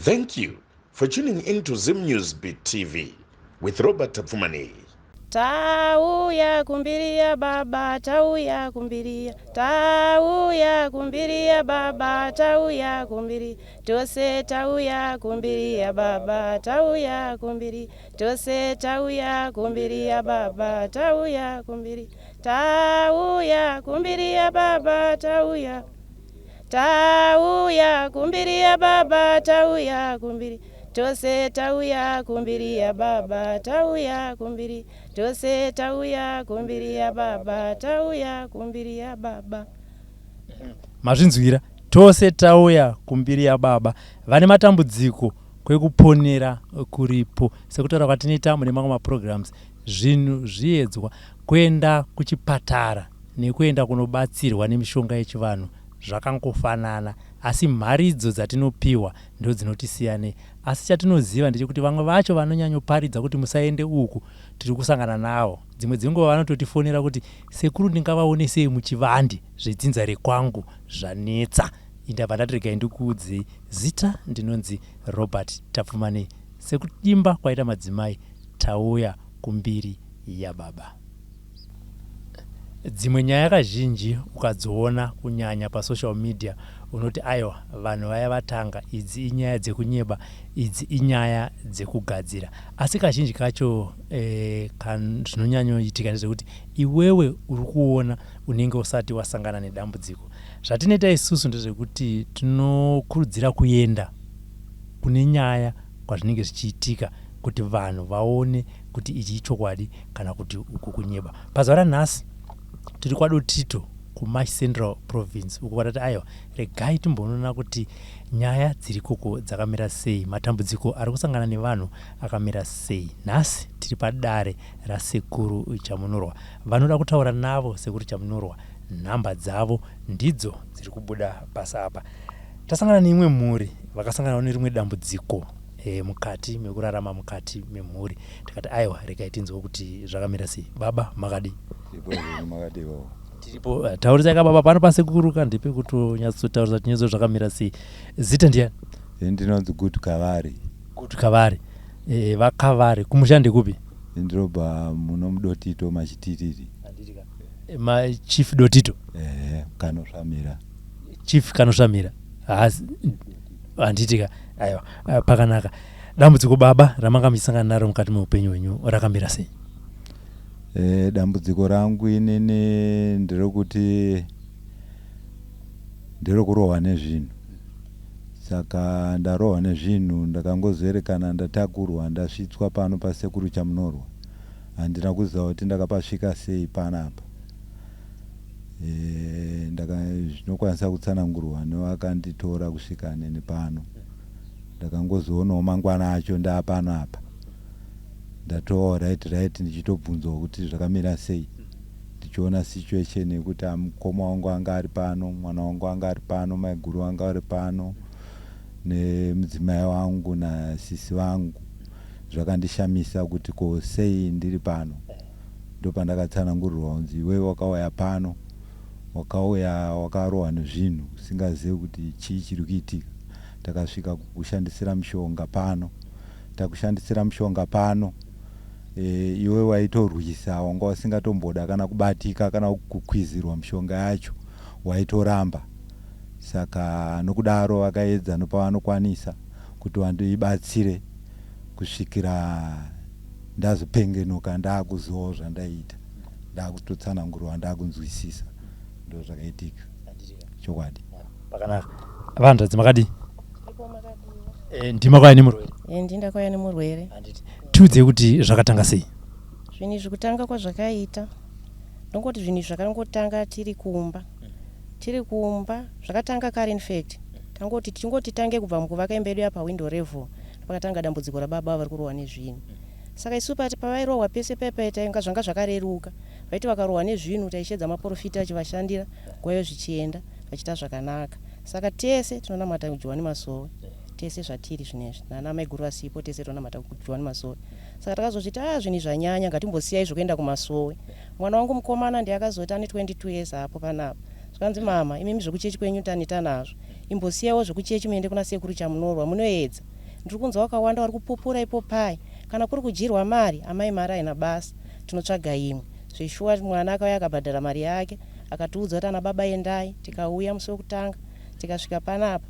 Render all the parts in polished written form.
Thank you for tuning in to Zim News Beat TV with Robert Tapfumaneyi. Tauya kumbiria baba, tauya kumbiria, tauya kumbiria baba, tauya kumbiri, tose tauya kumbiria baba, tauya kumbiri, tose tauya kumbiria baba, tauya kumbiri, tauya kumbiria baba, tauya. Tauya kumbiria baba, tauya kumbiri, tose tauya kumbiria baba, tauya kumbiri, tose tauya kumbiria baba, tauya kumbiria baba. Mazvinzwira, tose tauya kumbiri yababa. Vane matambudziko, kwekuponera kuripo. Sekutaura kwatinoita mune mamwe maprograms, zvinhu zviedzwa kuenda kuchipatara nekuenda kunobatsirwa nemishonga yechivanhu zvakangofanana, asi mharidzo dzatinopiwa ndodzinotisiyanei. Asi chatinoziva ndechekuti vamwe vacho vanonyanyoparidza kuti musaende uku, tiri kusangana navo dzimwe dzenguva vanototifonera kuti, "Sekuru, ndingavaonesei muchivande? Zvedzinza rekwangu zvanetsa." Indabva ndati regai ndikuudzei zita. Ndinonzi Robert Tapfumanei. Sekuimba kwaita madzimai, tauya kumbiri yababa. Dzimwe nyaya kazhinji ukadziona kunyanya pasocial media, unoti aiwa, vanhu vaya vatanga idzi, inyaya dzekunyeba idzi, inyaya dzekugadzira. Asi kazhinji kacho zvinonyanyoitika ndezvekuti iwewe uri kuona unenge usati wasangana nedambudziko. Zvatinoita isusu ndezvekuti tinokurudzira kuenda kune nyaya kwazvinenge zvichiitika kuti vanhu vaone kuti ichi ichokwadi kana kuti uku kunyeba. Pazuva ranhasi tiri kwaDotito, kuMash Central Province uko kwatati aiwa, regai timbonoona kuti nyaya dziri koko dzakamira sei, matambudziko ari kusangana nevanhu akamira sei. Nhasi tiri padare raSekuru Chamunorwa. Vanoda kutaura navo Sekuru Chamunorwa, nhamba dzavo ndidzo dziri kubuda pasi apa. Tasangana neimwe mhuri vakasanganawo nerimwe dambudziko mukati mekurarama, mukati memhuri. Tikati aiwa, regai tinzwe kuti zvakamira sei. Baba, makadi? Tiripo zvenyu, makadiwo? Tiripo. Taurisai ka baba, pano pasekuru ka ndipe kutonyatsotaurisa tinyatso zvakamira sei. Zita ndiani? Ini ndinonzi Good Kavari. Good Kavari. VaKavari, kumusha ndekupi? Ndinobva muno muDotito, Machitiriri. Ma Chief Dotito? Ehe, Kanosvamira. Chief Kanosvamira, handitika? Aiwa, pakanaka. Dambudziko baba ramanga muchisangana naro mukati meupenyu hwenyu rakamira sei? Dambudziko rangu inini nderekuti nderekurohwa nezvinhu. Saka ndarohwa nezvinhu, ndakangozoerekana ndatakurwa, ndasvitswa pano paSekuru Chamunorwa. Handina kuziva kuti ndakapasvika sei panapa. Zvinokwanisa kutsanangurwa nevakanditora kusvika neni pano. Ndakangozoonawo mangwana acho ndaapano apa, ndatova right, ndichitobvunzwa kuti zvakamira sei, ndichiona situation yekuti mukoma wangu anga ari pano, mwana wangu anga ari pano, maiguru anga ari pano, nemudzimai wangu nasisi vangu. Zvakandishamisa kuti ko sei ndiri pano. Ndopandakatsanangurirwa kunzi iwewe wakauya pano, wakauya wakarohwa nezvinhu, usingazivi kuti chii chiri kuitika. Takasvika kukushandisira mishonga pano, takushandisira mishonga pano, iwe waitorwisa, wanga usingatomboda kana kubatika kana kukwizirwa mishonga yacho, waitoramba. Saka nokudaro vakaedza nopavanokwanisa kuti vandibatsire kusvikira ndazopengenuka, ndaakuzivawo zvandaiita, ndaakutotsanangurwa, ndaakunzwisisa. Ndo zvakaitika chokwadi. Pakanaka. Vanzvadzi, makadii? Ipo, makadiwa? Ndima kwaya nemurwere? Ndinda kwaya nemurwere. Handiti. Tiudzei kuti zvakatanga sei. Zvinhu izvi, kutanga kwazvakaita, ndongoti zvinhu izvi zvakangotanga tiri kumba. Tiri kumba zvakatanga kare. In fact, tangoti tichingoti tange kubva mukuvaka imba yedu yapawindow level, pakatanga dambudziko rababa vari kurohwa nezvinhu. Saka isu pati pavairohwa pese paipaita inga zvanga zvakareruka. Vaiti vakarohwa nezvinhu, taishedza maprofita achivashandira nguva iyo, zvichienda vachiita zvakanaka. Saka tese tinonamata Johani Masowe, tese zvatiri zvinezvi nana maiguru vasipo, tese tinonamata Johani Masowe. Saka takazozviti a zvinhu zvanyanya, ngatimbosiyai zvokuenda kumasowe. Mwana wangu mukomana ndiye akazoti, ane 22 years apo panapa, zvikanzi, "Mama, imimi zvekuchechi kwenyu taneta nazvo, imbosiyaiwo zvekuchechi muende kuna Sekuru Chamunorwa munoedza." Ndiri kunzwa vakawanda vari kupupura ipo pai. Kana kuri kudyirwa mari, amai mari haina basa. Tinotsvaga imwe. Zveshuwa mwana akauya akabhadhara mari yake akatiudza kuti ana baba endai. Tikauya musi wekutanga tikasvika panapa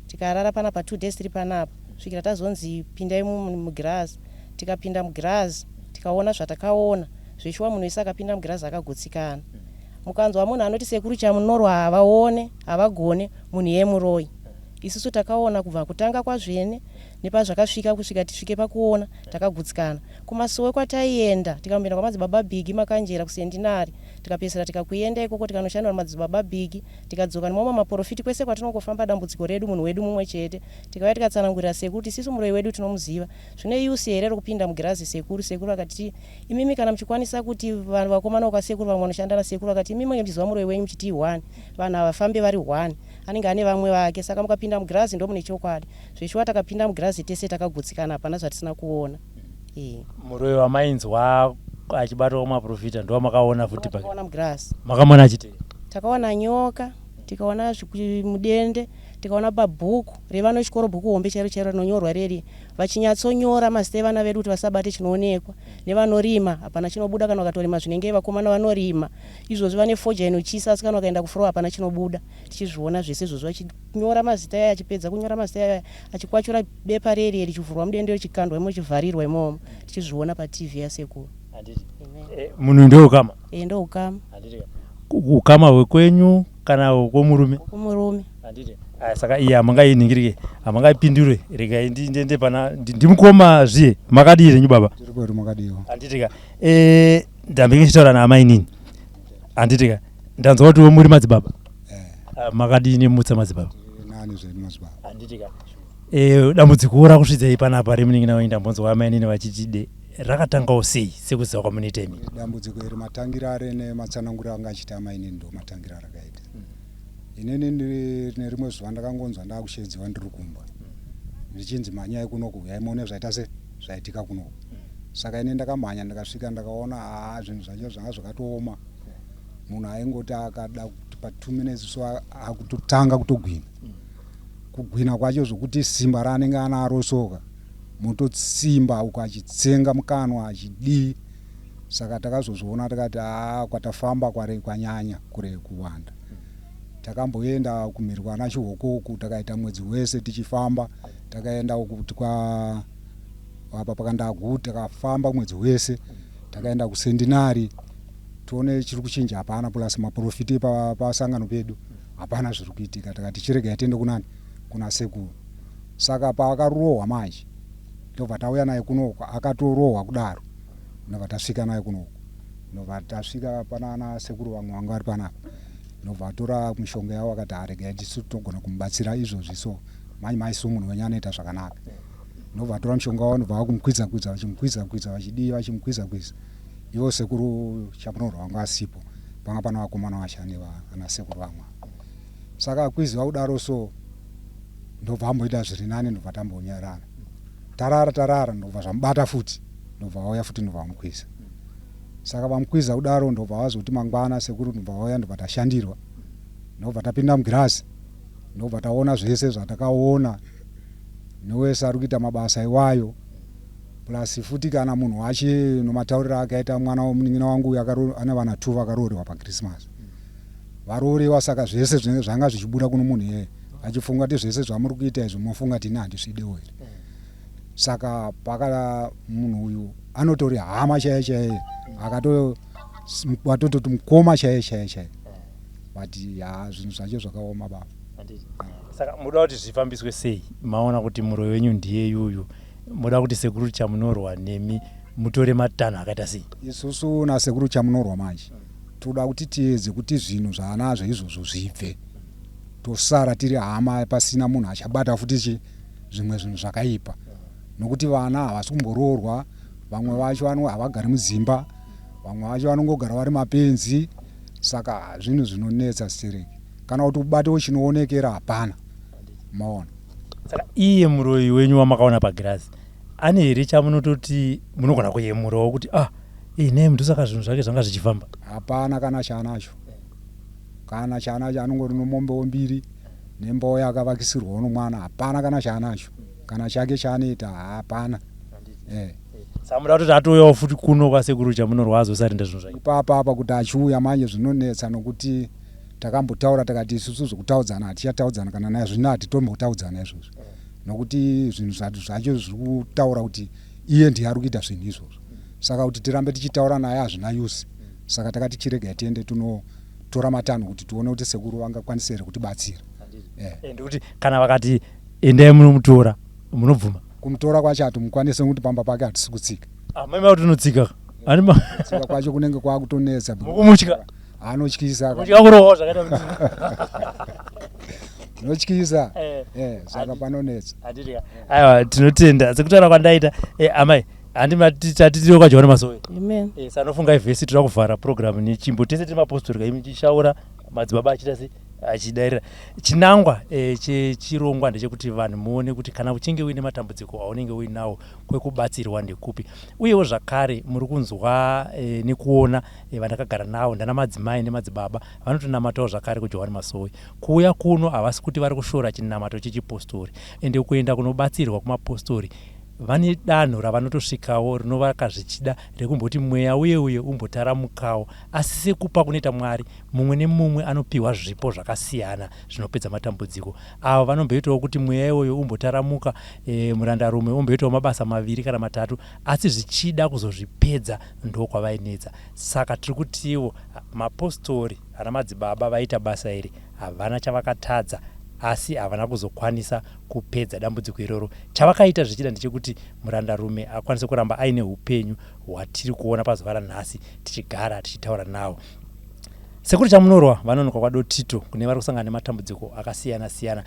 tikarara panapa 2 days tiri panapa kusvikira tazonzi pindai mugirazi. Tikapinda mugirazi tikaona zvatakaona. Zveshuwa munhu wese akapinda mugirazi akagutsikana. Mukanzwa munhu anoti sekuru Chamunorwa havaone, havagone, munhu iyeye muroyi. Isusu takaona kubva kutanga kwaZvene nepazvakasvika kusvika tisvike pakuona takagutsikana. Kumasowe kwataienda tikamboenda kwamadzibaba Biggie Makanjera kuSendinari tikapedzisira tikakuenda ikoko tikanoshandwa namadzibaba Biggie tikadzoka nemamwe maporofiti kwese kwatinongofamba dambudziko redu munhu wedu mumwe chete tikauya tikatsanangurira sekuru kuti isisu muroyi wedu tinomuziva zvine use here rekupinda mugirazi sekuru sekuru vakati Imimi kana muchikwanisa kuti vanhu vakomana vokwasekuru vamwe vanoshanda nasekuru vakati imimi munenge muchiziva muroyi wenyu muchiti one vanhu havafambe vari one anenge ane vamwe vake saka mukapinda mugirazi ndomune chokwadi zveshuwa takapinda mugirazi tese takagutsikana hapana zvatisina kuona e. Muroyi wamainzwa achibatwa kumaprofita ndowamakaona futi pa Takaona mugirazi. Makamuona achitei? Takaona nyoka tikaona mudende tikaona pabhuku revana vechikoro bhuku hombe chairo chairo rinonyorwa reri Vachinyatsonyora mazita evana vedu kuti vasabate chinoonekwa nevanorima hapana chinobuda kana vakatorima zvinenge vakomana vanorima izvozvi vane fodya inotyisa asi kana vakaenda kufuro hapana chinobuda tichizviona zvese izvozvo vachinyora mazita aya achipedza kunyora mazita aya achikwachura bepa reri richivhurwa mudende richikandwa imo richivharirwa imomo tichizviona patv yasekuru. Handiti eh, munhu ndeukama? Eh, ndeukama. Handiti ukama hwekwenyu kana hwekwomurume? Hwekumurume. Handiti aya saka iye hamungainingirike hamungaipindure regai ndiende pana ndimukoma zviye makadii zvenyu baba tiri kwedu makadiwa handitika eh ndambenge ndichitaura naamainini handitika ndanzwa kuti muri madzibaba eh. Ah, makadii nemutsa madzibaba nani zvedu madzibaba handitika eh dambudziko rakusvidzai panapa remunin'ina wenyu ndambonzwa amainini vachiti de rakatangawo sei sekuziva kwamunoita imi dambudziko iri matangira ari nematsananguriro anga achiita amainini ndo matangira arakaita mm. Inini nerimwe zuva ndakangonzwa ndakusheedziwa ndiri kumba ndichinzi mhanyai kunoku huyai muone zvaita se zvaitika kunoku. Saka ini ndakamhanya ndikasvika ndakaona haa zvinhu zvacho zvanga zvakatooma. Munhu aingoti akada kuti pa two minutes so akutotanga kutogwina. Kugwina kwacho zvokuti simba raanenge anaro soka mototsimba uko achitsenga mukanwa achidii. Saka takazozviona tikati haa kwatafamba kware kwanyanya kure kuwanda. Takamboenda kumhiri kwana Chihoko uku takaita mwedzi wese tichifamba. Takaenda uku kwa apa pakandagu takafamba mwedzi wese. Takaenda kusendinari tione chiri kuchinja hapana plus maprofiti pasangano pedu hapana zviri kuitika takati chiregai tiende kunani kuna sekuru. Saka paakarohwa manje ndobva tauya naye kunoku akatorohwa kudaro ndobva tasvika naye kunoku ndobva tasvika pana ana sekuru vamwe vanga vari panapa ndobva atora mishonga yavo akati aregai tisu tinogona kumubatsira izvozvi so manje mai so munhu wenyu anoita zvakanaka ndobva atora mishonga wavo ndobva vakumukwidza kwidza vachimukwidza kwidza vachidii vachimukwidza kwidza ivo sekuru chamunorwa vanga asipo panga pana vakomana vashani ana sekuru vamwe saka akwiziva kudaro so ndobva amboita zviri nani ndobva tambonyarara tarara tarara ndobva zvamubata futi ndobva vauya futi ndobva vamukwiza saka vamukwiza kudaro ndobva vazoti mangwana sekuru ndobva vauya ndobva tashandirwa ndobva tapinda mugirazi ndobva taona zvese zvatakaona newese ari kuita mabasa iwayo plus futi kana munhu wache nomatauriro akaita mwana wemunin'ina wangu uyu ane vana two vakaroorewa pachristmas varoorewa saka zvese zvinenge zvanga zvichibuda kuno munhu iyeye achifunga kuti zvese zvamuri kuita izvi mofunga kuti ini handisvidewo here saka paka munhu uyu anotori hama chaiye chaiye akato watototi mukoma chaiye chaiye chaiye but ya zvinhu zvacho zvakaoma baba saka muda kuti zvifambiswe sei maona kuti muroyi wenyu ndiye yuyu moda kuti sekuru chamunorwa nemi mutore matanho akaita sei isusu nasekuru chamunorwa manje toda kuti tiedze kuti zvinhu zvaanazvo izvozvo zvibve tosara tiri hama pasina munhu achabata futi chi zvimwe zvinhu zvakaipa nokuti vana havasi kumboroorwa vamwe vacho havagari mudzimba vamwe vacho vanongogara vari mapenzi saka zvinhu zvinonetsa stereki kana kuti ubatewo chinoonekera hapana maona saka iye muroyi wenyu wamakaona pagirazi ane here chamunototi munogona kuyemurawo kuti ah eh, naye ndosaka zvinhu zvake zvanga zvichifamba hapana kana chaanacho kana chaanacho anongori nomombewo mbiri nembawo yakavakisirwawo nomwana hapana kana chaanacho. Kana chake chaanoita hapana. Eh. Saka muda kutoti atouyawo futi kuno kwasekuru Chamunorwa azosarenda zvinhu zvake. Ipapa apa kuti achiuya manje zvinonetsa nokuti takambotaura takati isusu zvekutaudzana hatichataudzana kana naye zvino hatitombotaudzana izvozvo nokuti zvinhu zvacho zviri kutaura kuti iye ndiye ari kuita zvinhu izvozvo saka kuti tirambe tichitaura naye hazvina use saka takati chiregai tiende tinotora matanho kuti tione kuti sekuru vangakwanisa here kutibatsira. Eh. Eh, ndikuti kana vakati endai munomutora munobvuma? Kumutora kwacho hatimukwanise nekuti pamba pake hatisi kutsika. Ah, mai makuti unotsika. Ani ma Tsika kwacho kunenge kwakutonetsa. Mukumutya. Anotyisa. Mutya kurohwa zvakaita kuti. Notyisa. Eh, eh saka panonetsa. Handiti. Aiwa tinotenda. Sekutaura kwandaita eh, amai handi matitiri kwaJohane Masowe. Amen. Eh, sanofunga ivhesi tiri kuvhara program nechimbo tese tiri mapostori kaimi chishaura madzibaba achiita sei achidairira chinangwa e, chechirongwa ndechekuti vanhu muone kuti kana uchinge uine matambudziko aunenge uinawo kwekubatsirwa ndekupi uyewo zvakare muri kunzwa e, nekuona e, vandakagara nawo ndana madzimai nemadzibaba vanotonamatawo zvakare kuJohani Masowe kuuya kuno havasi kuti vari kushora chinamato chechipostori ende kuenda kunobatsirwa kumapostori Vane danho ravanotosvikawo rinovaka zvichida rekumboti mweya uye uye umbotaramukawo asi sekupa kunoita Mwari mumwe nemumwe anopihwa zvipo zvakasiyana zvinopedza matambudziko. Avo vanomboitawo kuti mweya iwoyo umbotaramuka e, murandarume umboitawo mabasa maviri kana matatu asi zvichida kuzozvipedza ndokwavainetsa. Saka tiri kutiwo mapostori ana madzibaba vaita basa iri havana chavakatadza asi havana kuzokwanisa kupedza dambudziko iroro. Chavakaita zvichida ndechekuti murandarume akwanise kuramba aine hupenyu hwatiri kuona pazuva ranhasi tichigara tichitaura nawo. Sekuru Chamunorwa vanonoka kwaDotito kune vari kusangana nematambudziko akasiyana siyana.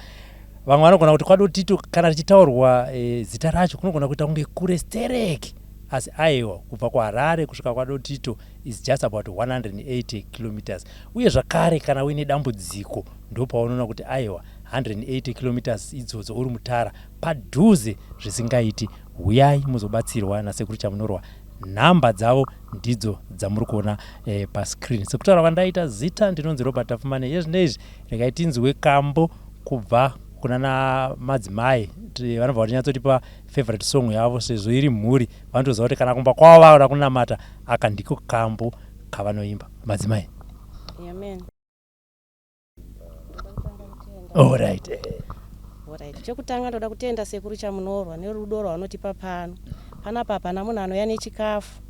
Vamwe vanogona kuti kwaDotito kana richitaurwa e, zita racho kunogona kuita kunge kure stereki asi aiwa kubva kuHarare kusvika kwaDotito is just about 180 kilometers uye zvakare kana uine dambudziko ndopaunoona kuti aiwa 180 kilometers idzodzo uri mutara padhuze zvisingaiti huyai muzobatsirwa nasekuru Chamunorwa nhamba dzavo ndidzo dzamuri kuona eh, pascreen sekutaura kwandaita zita ndinonzi Robert Tafumane yezvino izvi regai tinzwe kambo kubva kuna namadzimai vanobva vatinyatsotipa favorite song yavo sezvo iri mhuri vanotoziva kuti kana kumba kwavo vauda kunamata aka ndiko kambo kavanoimba madzimai. Amen. Alright. Alright. Chekutanga ndoda kutenda sekuru Chamunorwa nerudo rwavanotipa pano. Panapa hapana munhu anouya nechikafu.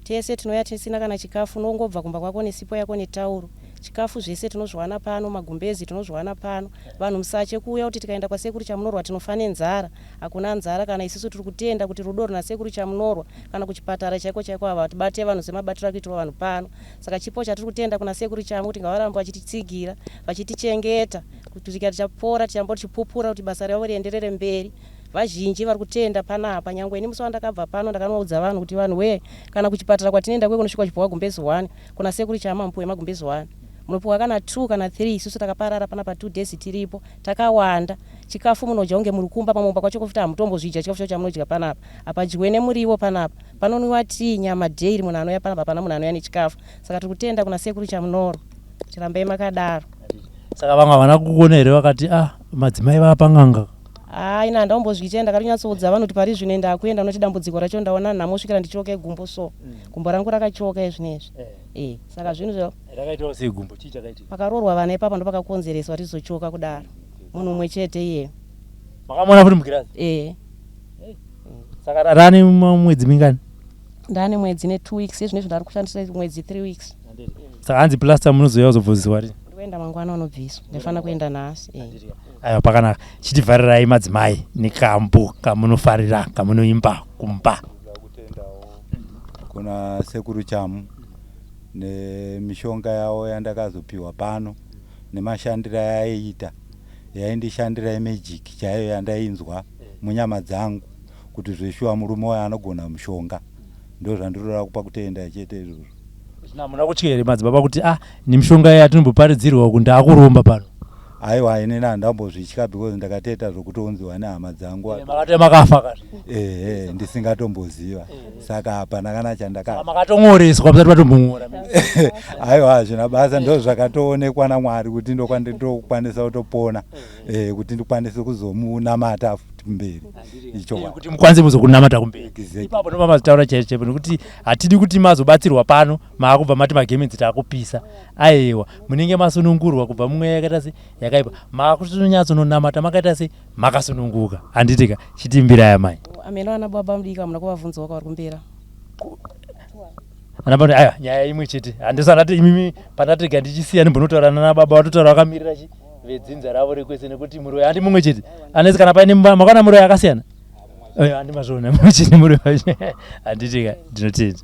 Tese tinouya tisina kana chikafu unongobva kumba kwako nesipo yako netauro. Chikafu zvese tinozviwana pano, magumbezi tinozviwana pano. Vanhu musache kuuya kuti tikaenda kwasekuru Chamunorwa tinofa nenzara. Hakuna nzara kana isusu tiri kutenda kuti rudo runa sekuru Chamunorwa kana kuchipatara chaiko chaiko havatibate vanhu semabatiro akuitirwa vanhu pano. Saka chipo chatiri kutenda kuna sekuru Chamu kuti ngavarambe vachititsigira, vachitichengeta kusvika tichapora tichamba tichipupura kuti basa ravo rienderere mberi. Vazhinji vari kutenda panapa nyangwe ini musi wandakabva pano ndakanoudza vanhu kuti vanhu wee kana kuchipatara kwatinoenda kuye kunosvika uchipiwa gumbezi one kuna sekuru Chamu hamupiwe magumbezi one munopiwa kana two kana three isusu takaparara panapa 2 days tiripo takawanda chikafu munodya kunge muri kumba pamwe kumba kwacho futi hamutombozvidya chikafu chacho chamunodya panapa hapadyiwe nemuriwo panapa panonwiwa tea nyama daily munhu anouya panapa hapana munhu anouya nechikafu saka tiri kutenda kuna sekuru Chamunoro kuti rambai makadaro. Saka vamwe havana kukuona here vakati ah madzimai vapa n'anga? Haa ini handaumbozviita ndakatonyatsoudza vanhu kuti pari zvino ndakuenda noti dambudziko racho ndaona nhamo svikira ndichoke gumbo so gumbo rangu rakachoka izvinezvi eh saka zvinhu zva Rakaitawo sei gumbo chii chakaitika? Pakaroorwa vana ipapa ndopakakonzeresa rizochoka kudaro munhu umwe chete iyeyo. Makamuona futi mugirazi? Eh. Saka rane mwedzi mingani? Ndane mwedzi ne 2 weeks izvinezvi ndari kushandisa mwedzi 3 weeks. Saka hanzi plaster munozouya kuzobvunziswa rini? Ndikuenda mangwana unobviswa. Ndaifanira kuenda nhasi. Eh. Aiwa pakanaka. Chitivharirai madzimai nekambo kamunofarira kamunoimba kumba. Kuna sekuru Chamu nemishonga yavo yandakazopiwa pano nemashandiro ayaiita yaindishandira yemagic chaiyo yandainzwa munyama dzangu kuti zveshuwa murume uyo anogona mushonga ndozvandinoda kupa kutenda chete izvozvo. Zvino hamuna kutya here madzibaba kuti ah nemishonga iya yatinomboparidzirwa uku ndaakuromba pano? Aiwa inini handambozvitya because ndakatoita zvekutounziwa nehama dzangu. Eh, makatouya makafa ka? Ehe, ndisingatomboziva. Saka hapana kana chandaka. Makaton'oreswa musati matombon'ora. Aiwa hazvina basa ndozvakatoonekwa naMwari kuti ndokwandinokwanisa kutopona eh, kuti ndikwanise kuzomunamata futi. kumberi. Ichokwadi. Kuti mukwanise muzokunamata kumberi. Exactly. Ipapo ndobva mazitaura chaipo chaipo, nekuti hatidi kuti mazobatsirwa pano maakubva mati magemenzi taakupisa. Aiwa, munenge masunungurwa kubva mumweya yakaita se yakaipa, maakutonyatsononamata makaita se makasununguka. Handitika chitimbirai amai. Ameno ana baba mudiki hamuna kuvabvunzawo kwavari kumbera. Ana baba, aiwa, nyaya imwe chete. Handisandati imimi pandatega ndichisiya ndimbonotaura nana baba, vatotaura vakamirira chi vedzinza ravo rekwese, nekuti muroyi handi mumwe chete. Anesi kana paine makaona muroyi akasiyana. Handi mazviona mumwe chete muroyi wacho. Handitika ndinotenda.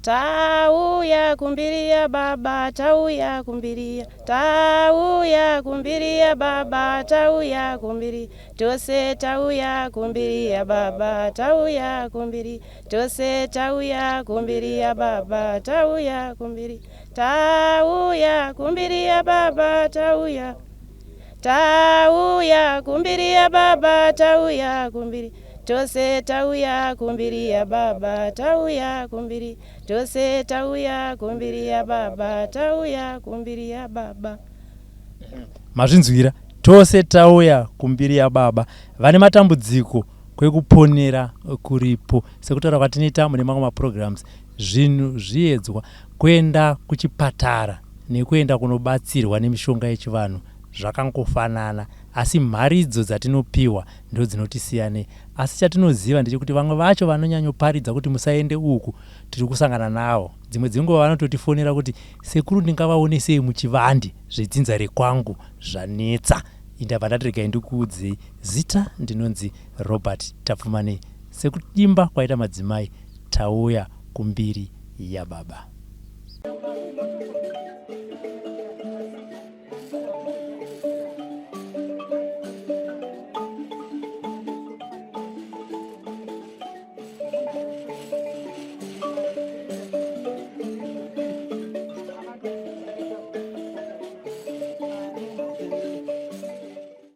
Tauya kumbiria baba, tauya kumbiria, tauya kumbiria baba, tauya kumbiria, tose tauya kumbiria baba, tauya kumbiria, tose tauya kumbiria baba, tauya kumbiria, tauya kumbiria baba, tauya, tauya kumbiria baba, tauya kumbiria, tose tauya kumbiria baba, tauya kumbiria, tose tauya kumbiria baba, tauya kumbiria baba. Mazvinzwira, tose tauya kumbiri yababa. Vane matambudziko, kwekuponera kuripo. Sekutaura kwatinoita mune mamwe maprograms, zvinhu zviedzwa kuenda kuchipatara nekuenda kunobatsirwa nemishonga yechivanhu zvakangofanana, asi mharidzo dzatinopiwa ndo dzinotisiyanei. Asi chatinoziva ndechekuti vamwe vacho vanonyanyoparidza kuti musaende uku, tiri kusangana navo dzimwe dzenguva vanototifonera kuti, "Sekuru, ndingavaonesei muchivande zvedzinza rekwangu zvanetsa?" Indabva ndati regai ndikuudzei zita, ndinonzi Robert Tapfumanei. Sekuimba kwaita madzimai, tauya kumbiri yababa.